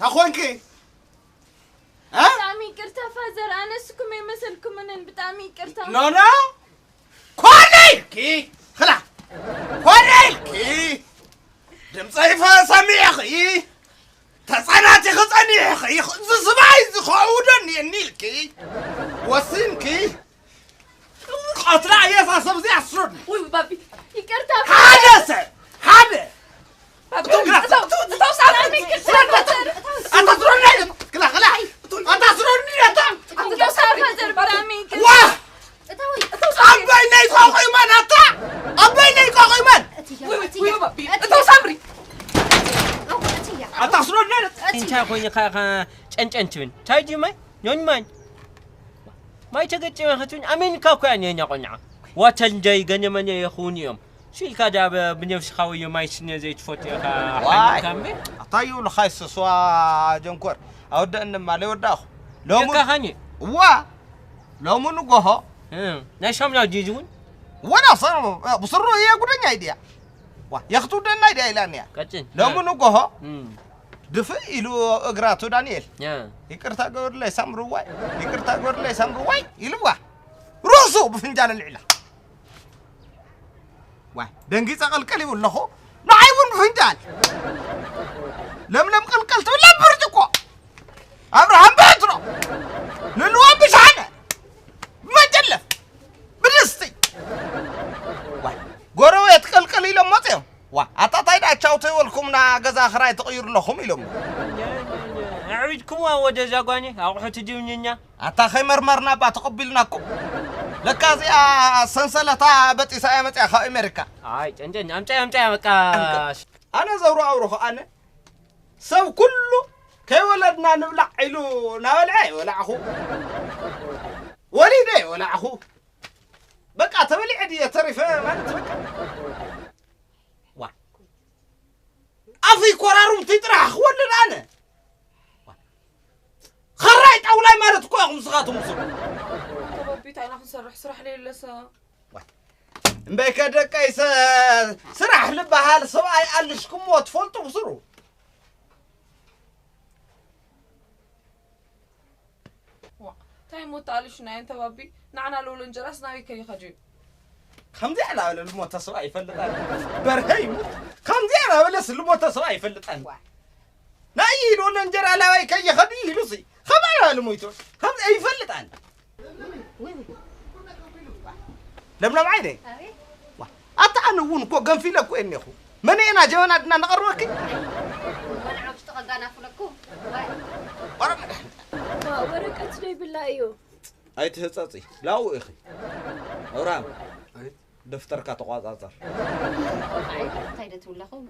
እንታይ ኾንኪ? እ? ብጣዕሚ ይቅርታ ፋዘር፣ ኣነ ንስኩም ኣይመሰልኩምን፣ ብጣዕሚ ይቅርታ። ኖ፣ ኖ። ኮነ ኢልኪ፣ ኽላ። ኮነ ኢልኪ። ድምፀይ ፈ-፣ ሰሚዕኺ። ተጸናቲኺ ጸኒሕኺ። እዚ ስባይ እዚ ከእውደኒ እኒ ኢልኪ። ወሲንኪ። ቀትላ እየ እዛ ሰብ እዚኣ ኣስሩኒ። ውይ ባቢ፣ ይቅርታ። ሓደ ሰብ፣ ሓደ። ባቢ፣ እቶም ግራ-፣ እቶም፣ እቶም ሳሚ፣ ይቅርታ። ኣታ ስሩኒ፣ ክላ፣ ክላ። ኣታ ስሩኒ፣ ኣታ። እንጆ ሳሚ፣ ዘር ብጣዕሚ ይቅርታ። ዋ! ኣቦይ ናይ ቆቑ ይመን ኣታ! ኣቦይ ናይ ቆቑ ይመን! ውይ፣ ውይ፣ ውይ ባቢ፣ እቶም ሳምሪ። ኣታ ስሩኒ፣ እንታይ ኮይንካ ኢኻ ጨንጨን ትብል? እንታይ ድዩ ማይ? ኖን ማይ። ማይ ተገጢመ ክትብል ኣሜኒካ እኮ እያ ነኛ ቆልዓ። ዋተል ደይ ገነመነ የኹን እዮም። ሲልካ ዳ ብ-፣ ብነብስኻ ወዮ ማይ ስነ ዘይትፈቱ ኢኻ ዋይ። ሓሚምካ እምበር። ኣታ ይብሉኻ ይስስዋ ጀንኮር። ኣወደእንማ ለይወዳእኹ። ሎሙ ደቃኻኒ? እዋ። ሎሙ ንጎሆ። እ፣ ናይ ሳሙና ድዩ ዝውን? ወላ ሰሩ-፣ ብስሩ እየ ጉደኛ እዩ ድያ። ዋ፣ የኽትውደና እዩ ድያ ኢላኒ እያ። ቀጭን። ሎሙ እ። ንጎሆ። እም። ድፍእ ኢሉ እግራ ኣቶ ዳንኤል፣ እ። "ይቅርታ ገበርለይ ሳምርዋይ፣ ይቅርታ ገበርለይ ሳምርዋይ" ኢልዋ። ርእሱ ብፍንጃል ኣልዒላ። ዋይ፣ ደንጊጸ ቀልቀል ይብል ኣለኹ። ንዓይ እውን ብፍንጃል። ለምለም ቀልቀል ትብል ኣብ ብርጭቆ። ኣብርሃም በትሮ። ልልዋ ብሻሓነ። ብመጨለፍ። ብድስቲ። ዋይ፣ ጎረቤት ቀልቀል ኢሎም መፅዮም። ዋ፣ ኣታ ታይ ደኣ ቻው ተይበልኩምና ገዛ ክራይ ትቕይሩ ኣለኹም ኢሎም። ኣዕቢድኩምዋ ወደዛ ጓኒ፣ ኣቑሑት ድዩ እኛ? ኣታ ከይመርመርና እባ ተቐቢልናኩም። ለካ እዚኣ ሰንሰለታ በጢሳ እያ መፅያ ካብ ኣሜሪካ። ኣይ፣ ጨንጨን፣ ኣምጫያ፣ ኣምጫያ፣ በቃ። ኣነ ዘውሩ ኣውሩ ኸኣነ ሰብ ኩሉ ከይወለድና ንብላዕ ኢሉ ናበልዐ ይበላዕኹ። ወሊደ ይበላዕኹ። በቃ ተበሊዐ ድየ ተሪፈ ማለት በቃ። ዋ። ኣፍይ ኮራሩምቲ ጥራሕ ክወልድ ኣነ። ዋ። ኸራይ ጣውላይ ማለት እኮ ኢኹም ንስኻትኩም ስሩ። ኣንተ ባቢ፣ እንታይ ኢና ክንሰርሕ? ስራሕ ለየለሰ። ዋ። እምበይከ ደቀይ ሰ-፣ ስራሕ ልበሃል ሰብኣይ ኣልሽኩምዎ ትፈልጡ ብስሩ። ዋ፣ እንታይ እሞ ተኣልሽና እየ፣ እንተ ባቢ፣ ንዓና ለውሎ እንጀራስ ናበይ ከይኸድ እዩ? ከምዚኣ እናበለ ልሞተ ሰብኣይ ይፈልጣል። በርሀ ይሙት፣ ከምዚኣ እናበለስ ልሞተ ሰብኣይ ይፈልጣል። ዋ። ናይ ኢድ ወሎ እንጀራ ላባይ ከይኸድ እዩ ኢሉሲ፣ ኸማን እናበለ ሞይቱ፣ ከምዚ ኣይፈልጣል። ለምለም ዓይነይ። ኣቤት። ዋ፣ ኣታ ኣነ እውን እኮ ገንፊለ እኮ እየ እኔኹ። መን እየና ጀበና ድና ነቐርበኪ? ወላ ዓውሽ ተቐጋናፍለኩም። ዋይ። ኧረ መድኃኒት። ዋ፣ ወረቀት ዶ ይብላ እዩ? ኣይትህጸጺ፣ ላው ኢኺ። ኣብርሃም፣ ኣቤት። ደፍተርካ ተቋጻጸር። ኣይ፣ እንታይ ዶ ትብለኹም?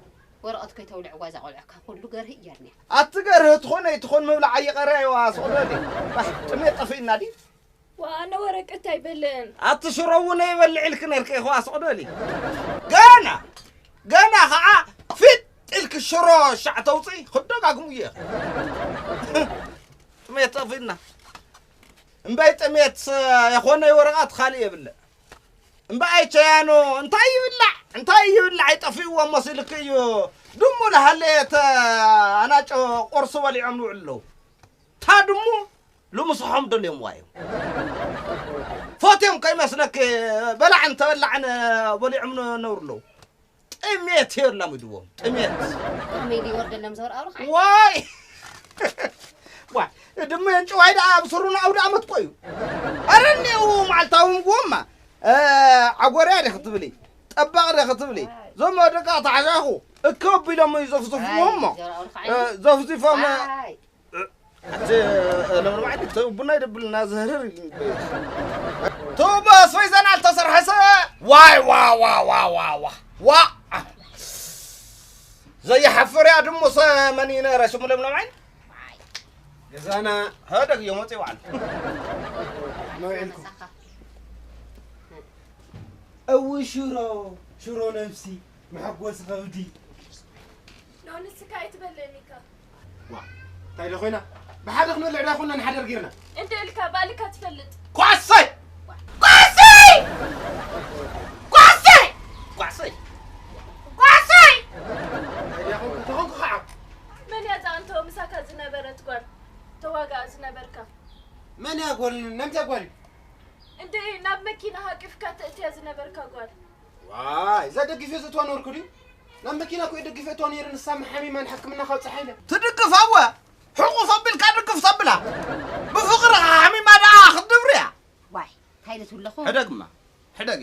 ወረቐት ከይተውልዕዋ እዛ ቆልዑ ካብ ኩሉ ገርህ እያ እኒኣ። ኣቲ ገርህ ትኾን ኣይትኾን ምብላዕ ኣይቐረ እየዋ፣ ስቕ በሊ። ባህ፣ ጥሜት ጠፊእና ድዩ? ዋ፣ ኣነ ወረቀት ኣይበልዕን። ኣቲ ሽሮ እውን ኣይበልዕ ኢልኪ ነርኪ ኢኹ ኣስቕ በሊ። ገና፣ ገና ኸዓ ፊጥ ኢልኪ ሽሮ ሻዕ ተውፅኢ፣ ክደጋግሙ እየ። ጥሜት ጠፊእና። እምበይ ጥሜት የኾነ ወረቐት ካሊእ የብለ። እምበኣይ ቸያኖ፣ እንታይ ይብላዕ፣ እንታይ ይብላዕ፣ ይጠፊእዎ መሲልኪ እዩ። ድሙ ለሃለየት ኣናጮ ቁርሲ በሊዖም ንውዕሉ ኣለዉ። እታ ድሙ ልምስሖም ደልዮምዋ እዮም። ፎትዮም ከይመስለክ በላዕን ተበላዕን በሊዖም ነ-፣ ነብሩ ኣለዉ። ጥሜት እዮም ለሚድዎም፣ ጥሜት። ከመይ ድዩ ወርደሎም ዘወር ኣውርኻ? ዋይ! ዋይ! ድሙ የንጭዋይ ደኣ ኣብ ስሩን ኣውደ ኣመት እኮ እዩ። ኣረ እኒአው መዓልታዊ ምግቦማ፣ እ፣ ዓጎርያ ዲኺ ትብሊ፣ ጠባቕ ዲኺ ትብሊ፣ ዞም ደቂ ኣታሓሻኹ እከ ኣቢሎም እዩ ዘፍዝፍዎም እሞ፣ ዋይ፣ ዘወር ኣውርኻ እ፣ ዘፍዚፎም፣ እ፣ ዋይ። ኣቲ፣ እ፣ ለምለም ዓይኒ፣ ተ-፣ ቡና ይደብልና ዝህርር ኢሉ። ቱቦ ኣስፈይዘን ኣልተሰርሐሰ። ዋይ፣ ዋ፣ ዋ። ዋ። ዘይሓፍር እያ ድሙሰ መን እዩ ነረ ስሙ ለምለም ዓይኒ? ገዛና። ህደግ እዮም ወፂ ባዕሉ። መውዒልኩም። እው ሽሮ፣ ሽሮ ነብሲ፣ መሐጎሲ ከብዲ። ኖ፣ ንስካ ኣይትበልዕን ኢካ። ዋ፣ እንታይ ኢለ ኮይና? ብሓደ ክንበልዕ ዳ ኩና ንሓደር ጌርና። እንደ ኢልካ ባልካ ትፈልጥ። ኳሰይ! ኳሰይ! ኳሰይ! ኳሰይ! ኳሰይ! እንታይ ድያ ኮንኩ? ተኾንኩ ከዓ። መን እያ እዛ እንቶ ምሳካ ዝነብር? ነበርካ። መን እያ ጓል? ነምንታይ ጓል እዩ? እንደ ናብ መኪና ሃቂፍካ ተእትያ ዝነበርካ ጓል። ዋይ፣ እዛ ደግፌ ዘእትዋ ነበርኩ ድዩ? ናብ መኪና እኮ እየ ደግፌ እተዋ ነይረ፣ ንሳ ሓሚማ ንሕክምና ካብ ፀሓ ኢለ። ትድግፍ ኣወ፣ ሕቑፍ ኣቢልካ ድግፍ ተብላ። ብፍቕሪ ሓሚማ ደኣ ክትድብርያ። ዋይ፣ እንታይ ኢለ ትብለኹ? ሕደግማ፣ ሕደጊ።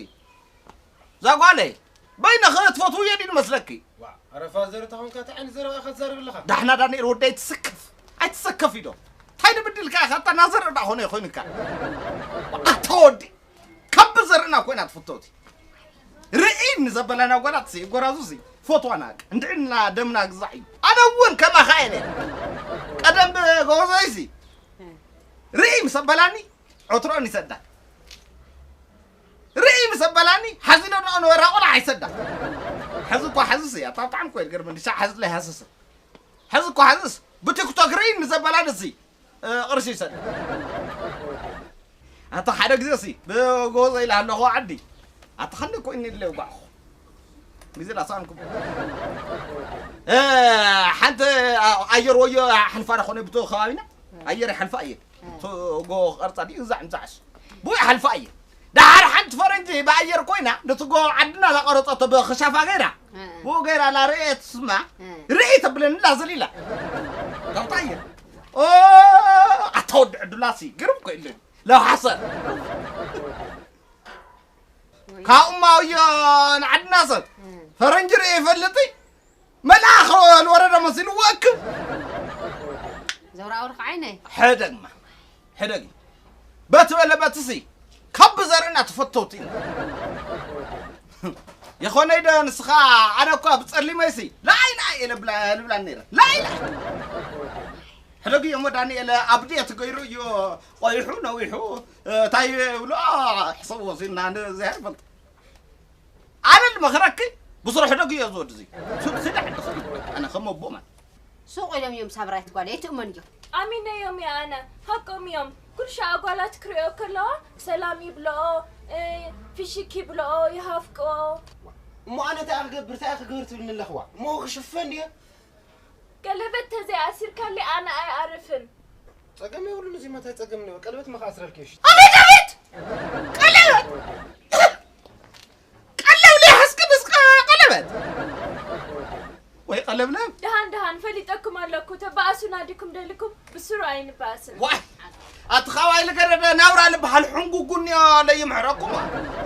እዛ ጓለይ፣ በይነኸ ትፈትውዮ ድዩ መስለኪ? ዋ፣ ኣረ ፋዘር፣ እታ ኾንካ እንታይ ዓይነት ዘረባ ኢኻ ትዛረብ ኣለኻ? ዳሕና ዳንኤል ወዲ ኣይትሰከፍ፣ ኣይትሰከፍ ኢዶ። እንታይ ድብድልካ ኢኻ? ኣታ ናዘር ዳ ኾነ ኮይንካ። ኣታ ወዲ፣ ካብ ዘርእና ኮይና ትፍተውቲ። ርእይ ንዘበላና ጓላት ሲ፣ ጎራዙ ሲ፣ ፈትዋና። እንድዕና ደምና ግዛዕ እዩ። ኣነ እውን ከማኻ እየ ነይረ። ቀደም ብጎበዘይ ሲ፣ ርእይ ምስ ኣበላኒ፣ ዑትሮን ይሰዳ። ርእይ ምስ ኣበላኒ፣ ሓዚሎ ንኦ ነበራ ቆልዓ ኣይሰዳ። ሕዚ እኳ ሕዝስ እያ፣ እታ ብጣዕሚ እኮ ይገርመኒ፣ ሻዕ ሕዝለይ ሃስስ። ሕዚ እኳ ሕዝስ፣ ብቲክቶክ ርእይ ምስ ኣበላኒ እሲ፣ እ፣ ቅርሺ ይሰዳ። ኣታ ሓደ ግዜ እሲ፣ ብጎዘ ኢላ ኣለኹ ዓዲ። ኣታ ኸንደ እኮ እኒ ኢለ ይውጋዕኹ። ግዜ ላሳንኩም። እ፣ ሓንቲ፣ ኣ-፣ ኣየር ወዮ ሓልፋ ዳ ኾነ ብቶ ከባቢና? ኣየር ይሓልፋ እየ። እ። ቶ-፣ ጎ ቐርጻ ድዩ? እዛ ዕምጻዕስ። ብኡ ይሓልፋ እየ። ደሓር ሓንቲ ፈረንጂ ብኣየር ኮይና፣ ነቲ ጎ ዓድና ላቐረጸቶ ብኽሻፋ ገይራ። እ። ብኡ ገይራ ላርእየት ስማ፣ እ። ርኢ ተብለኒ ላዘሊላ። ካብታ ኣየር። ኦ፣ ኣታ ወዲ ዕዱላሲ፣ ግርም እኮ ኢለኒ። ለው ሓሰር። ካብ እማውዮ ንዓድና ሰብ ፈረንጂ ርእየ ይፈልጥ። መልኣኽ ዝወረደ መሲልዎ እክብ። ዘውራውር ከዓይነ። ሕደግማ፣ ሕደጊ። በቲ በለ በትሲ፣ ካብ ብዘርእና ተፈተውቲ ኢና። የኾነይ ዶ ንስኻ፣ ኣነ እኳ ብጸሊመይሲ፣ ላኣይ ላኣይ እየ ልብላ፣ ልብላ ነይረ። ላኣይ ላኣይ። ሕደጊ እሞ ዳንኤል ኣብዴት ገይሩ እዩ፣ ቆይሑ፣ ነዊሑ፣ እንታይ ይብሎ፣ ሕሰብዎ ሲና ንእግዚኣብሔር ይፈልጥ። ኣነ ልመኽረኪ፣ ብስሩ ሕደጊ እዮ ዝወዲ እዚ። ሱድ ኺዳ ሕደኺ፣ ኣነ ከም ኣቦ ማለት። ሱቕ ኢሎም እዮም ሳብራይት ጓል፣ ኣይትእመንዮ። ኣሚነዮም እየ ኣነ፣ ሃቆም እዮም። ኩሉ ሻዕ ኣጓላት ክሪኦ ከለዋ ሰላም ይብለኦ፣ እ፣ ፍሽክ ይብለኦ፣ ይሃፍቅኦ። እሞ ኣነ እንታይ እየ ክገብር፣ እንታይ እየ ክገብር ትብልኒ ኣለኽዋ? እሞ ክሽፈን ድየ? ቀለበት ተዘይኣሲርካለይ ኣነ ኣይኣርፍን። ጸገም የብሉን፣ እዚማ እንታይ ጸገም እኒኦ? ቀለበት እማ ክኣስረልኪ እየ፣ እሺ? ኣቤት ኣቤት! ቀለበት! ቀለብ ለይሓዝኪ ምስ ቀ-፣ ቀለበት! ወይ ቀለብ ለ- ደሃን ደሃን ፈሊጠኩም ኣለኩ፣ ተባኣሱና ዲኩም ደሊኩም፣ ብስሩ ኣይንባኣስን። ዋይ! ኣቲ ኻባይ ልገረደ ናብራ ልበሃል ሕንጉጉ እኒኦ ለይምሕረኩም።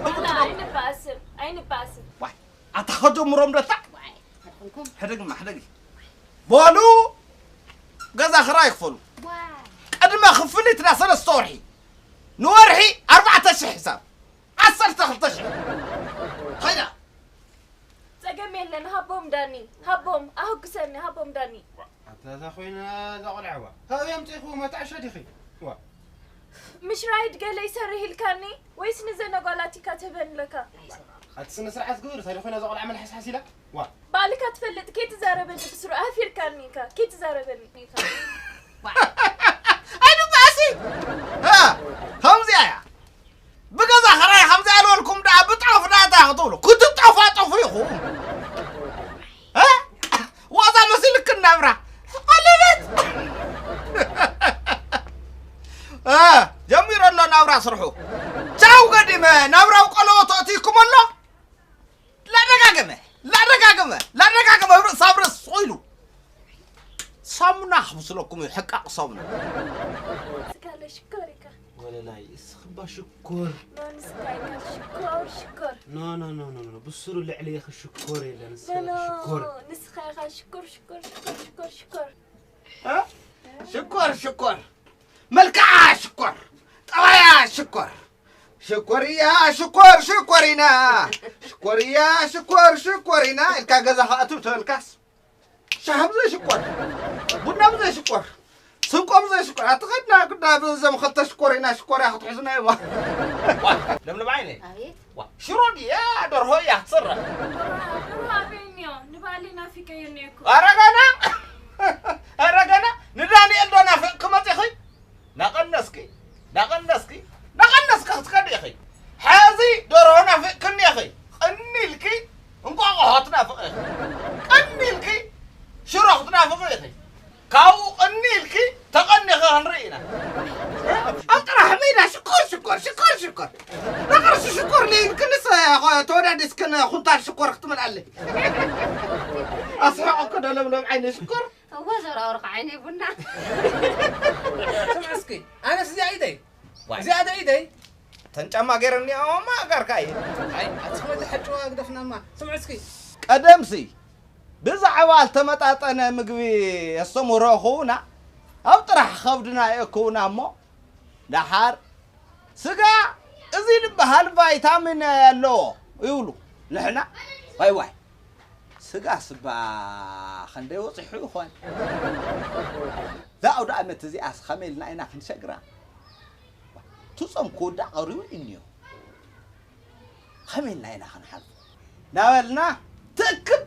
ዋላ ኣይንባኣስን፣ ኣይንባኣስን። ዋይ! ኣታ ኸጀምሮም ደታ? ሕደግማ፣ ሕደጊ። በሉ፣ ገዛ ኽራይ ክፈሉ። ቅድመ ክፍሊት ዳ ሰለስተ ወርሒ። ንወርሒ ኣርባዕተ ሽሕ ሒሳብ። ዓሰርተ ክልተ ሽሕ። ኸይዳ። ጸገም የለን፣ ሃቦም ዳኒ፣ ሃቦም፣ ኣህጉሰኒ፣ ሃቦም ዳኒ። ኣታ እዛ ኮይና እዛ ቆልዓ ዋ። ካበይ ኣምጺእኽዎ መታዕሾ ዲኺ? ዋ። ምሽ ራይድ ገለ ይሰርህ ኢልካኒ ወይስ ንዘን ኣጓላት ኢካ ትህበን ኣለካ? ኣቲ ስነ ስርዓት ግብር፣ እንታይ ኮይና እዛ ቆልዓ መልሓስሓስ ኢላ? ዋ። ባዕልካ ትፈልጥ፣ ከይትዛረበኒ ብስሩ ኣህፊርካኒ ኢካ፣ ከይትዛረበኒ። ኣይንባኣሲ። እ፣ ከምዚኣ እያ። ብገዛ ኸራይ ከምዚኣ ዝበልኩም ደኣ ብጣፍ ደኣ እንታይ ክትብሉ? ክትጠፋጠፉ ኢኹም። እ? ዋዛ መሲልክን ናብራ። ቀለበት። እ፣ ጀሚሩ ኣሎ ናብራ ስርሑ። ቻው ገዲመ፣ ናብራው ቀለዎ ተእትይኩም ኣሎ። ላደጋገመ፣ ላደጋገመ፣ ላደጋገመ፣ ርእስ ኣብ ርእስ ስቕ ኢሉ። ሳሙና ክምስለኩም እዩ፣ ሕቃቕ ሳሙና። ስካለ ሽኮር ኢካ። ወለላይ፣ እስኺ እባ ሽኮር። ኖ፣ ንስኻ ኢካ ሽኮር፣ ሽኮር። ኖ፣ ኖ፣ ኖ፣ ኖ፣ ኖ፣ ብስሩ ልዕሊ ኢኺ ሽኮር የለን፣ ንስኻ ኖ፣ ኢኺ ሽኮር። ንስኻ ኢኻ ሽኮር፣ ሽኮር፣ ሽኮር፣ ሽኮር፣ ሽኮር። እ? ሽኮር፣ ሽኮር። መልክዓ ሽኮር፣ ጠባያ ሽኮር። ሽኮርያ ሽኮር ሽኮሪና፣ ሽኮርያ ሽኮር ሽኮሪና ኢልካ ገዛ ከኣትው ተበልካስ፣ ሻሂ ብዘይ ሽኮር፣ ቡና ብዘይ ሽኮር፣ ስንቆ ብዘይ ሽኮር፣ ኣትኸድና ግዳ ብዘም ኸልተ ሽኮሪና ሽኮርያ ክትሕዙና ይባ። ለምለም ዓይነይ። ኣቤት። ዋ፣ ሽሮ ድያ ደርሆ እያ ትሰርሕ? ደርሆ፣ ደርሆ ኣበይ እኒኦ? ንባዕለይ ናፊቀዮ እኒኦኩ። ኣረ ገና፣ ኣረ ገና፣ ንዳንኤል ዶ ናፊቕኪ መጺኺ? ናቐነስኪ፣ ናቐነስኪ፣ ናቐነስኪ ክትከዲ ኢኺ። ሕዚ ደርሆ ናፊቕክኒ ኢኺ። ቅኒ ኢልኪ እንቋቑሖ ትናፍቒ ኢኺ። ቅኒ ኢልኪ ሽሮ ክትናፍቒ ኢኺ። ካብኡ ቅኒ ኢልኪ ተቐኒኺ ክንርኢ ኢና። ኩንታል ሽኮር ክትመልኣለይ። ኣስሕቕ እኮ ዶ ለምለም ዓይነይ ሽኮር። እወ ዘራውርካ ዓይነይ ቡና። ስምዕ እስኪ፣ ኣነስ እዚኣ ኢደይ፣ ዋይ። እዚኣ ዶ ኢደይ? ተን ጫማ ገይረኒኦማ ኣጋርካ እየ። ኣይ ኣቲ ክመዚ ሕጭዋ ግደፍናማ። ስምዕ እስኪ። ቀደምሲ ብዛዕባ ዝተመጣጠነ ምግቢ የስተምህሮ ክውና ኣብ ጥራሕ ከብድና የእክውና እሞ ደሓር ስጋ እዚ ዝበሃል ቫይታሚን ኣለዎ ይብሉ። ንሕና ዋይ ዋይ ስጋ ስባ ክንደይ ወፂሑ ይኾን? እዛ ኣውደ ኣመት እዚኣስ ከመይ ኢልና ኢና ክንሸግራ? እቲ ጾም ክውዳእ ቀሪቡ እዩ እኒኦ። ከመይ ኢልና ኢና ክንሓልፎ? እናበልና ትእክብ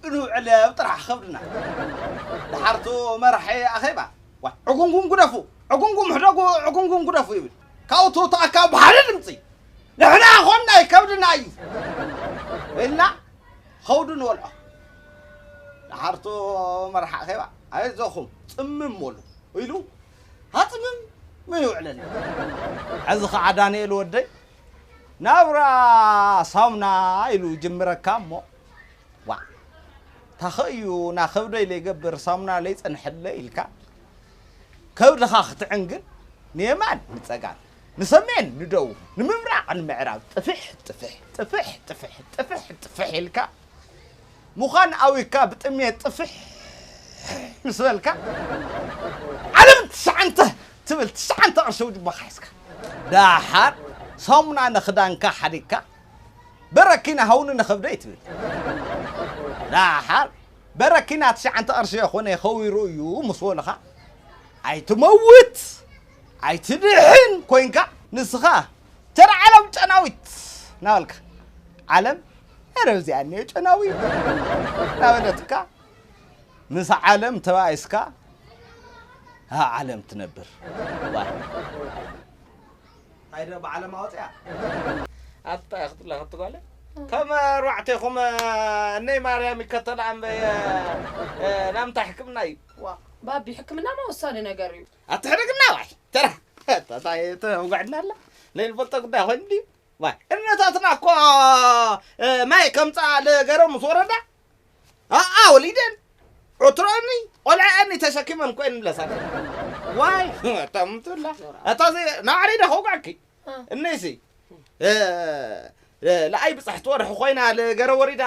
ንውዕል ኣብ ጥራሕ ከብድና። ደሓርቱ መራሒ ኣኼባ ዋይ ዕጉምጉም ግደፉ፣ ዕጉምጉም ሕደጉ፣ ዕጉምጉም ግደፉ ይብል። ካብኡ ትውታኣካ ብሓደ ድምፂ ንሕና ኾንና ከብድና እዩ ኢልና ኸውዱ ንበልዖ። ደሓርቱ መራሒ ኣኼባ ኣይዞኹም ጽምም በሉ ኢሉ ሃጽምም ምን ይውዕለና። ሕዚ ኸዓ ዳንኤል ወደይ ናብራ ሳሙና ኢሉ ይጅምረካ እሞ ዋዕ ታኸ እዩ ና ከብደይ ለይገብር ሳሙና ለይጸንሐለ ኢልካ ከብድኻ ክትዕንግል ንየማን ንጸጋም ንሰሜን ንደቡብ ንምብራቕ ንምዕራብ ጥፍሕ ጥፍሕ ጥፍሕ ጥፍሕ ጥፍሕ ጥፍሕ ኢልካ ምዃን ኣዊካ ብጥሜት ጥፍሕ ምስ በልካ ዓለም ትሽዓንተ ትብል ትሽዓንተ ቅርሺ ውጅባኻ ሒዝካ ዳሓር ሳሙና ንኽዳንካ ሓዲግካ በረኪና ሃውኒ ንኸብደይ ትብል ዳሓር በረኪና ትሽዓንተ ቅርሺ የኾነ ከዊሩ እዩ ምስ በሉኻ ኣይትመውት ኣይትድሕን ኮይንካ ንስኻ ተራ ዓለም ጨናዊት ናበልካ ዓለም ኧረ እዚኣ እኒኦ ጨናዊ ናበለትካ ምስ ዓለም ተባኢስካ ኣብ ዓለም ትነብር ዋይ ኣይደ ብዓለም ኣወፅያ ኣታ ክትብላ ክትጓለ ከም ኣርባዕቴኹም እነይ ማርያም ይከተላ እምበየ ናምታ ሕክምና እዩ ባቢ ሕክምናማ ወሳኒ ነገር እዩ። ኣትሕደግና ዋይ ተራ ተውግዕና ኣላ ለይንፈልጦ ጉዳይ ኮይኑ ድዩ ዋይ እነታትና እኮ ማይ ከምፃ ለገረው ምስ ወረዳ ኣኣ ወሊደን ዑትሮኒ ቆልዐኒ ተሸኪመን ኮይን ብለሳ ዋይ ተምትላ እታ ናዕሪ ደ ከውግዕኪ እነይሲ ለኣይ ብፅሕቲ ወርሒ ኮይና ለገረ ወሪዳ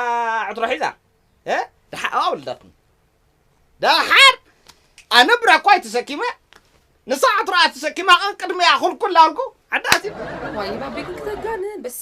ዕትሮ ሒዛ ደሓ ወልዳትኒ ደሓር ኣነ ብራኳይ ተሰኪመ ንሳ ዕትሮኣ ተሰኪማ ቅድሚያ ኩልኩል ላልኩ ዓዳሲ ዋይ ባቢ ግን ክተጋንን በስ